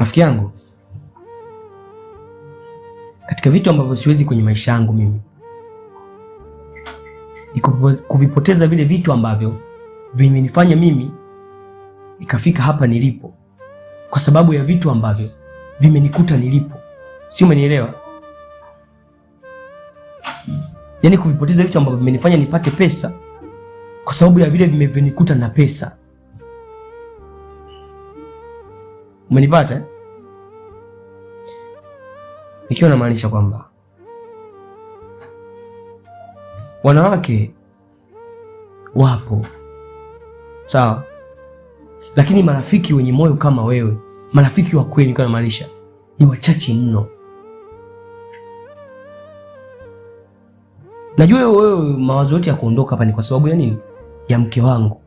Rafiki yangu, katika vitu ambavyo siwezi kwenye maisha yangu mimi ni kuvipoteza vile vitu ambavyo vimenifanya mimi ikafika hapa nilipo, kwa sababu ya vitu ambavyo vimenikuta nilipo, si umenielewa? Yaani kuvipoteza vitu ambavyo vimenifanya nipate pesa kwa sababu ya vile vimenikuta na pesa. Umenipata eh? Nikiwa namaanisha kwamba wanawake wapo sawa, lakini marafiki wenye moyo kama wewe, marafiki wa kweli, nikiwa namaanisha ni wachache mno. Najua wewe mawazo yote ya kuondoka hapa ni kwa sababu ya nini? Ya mke wangu.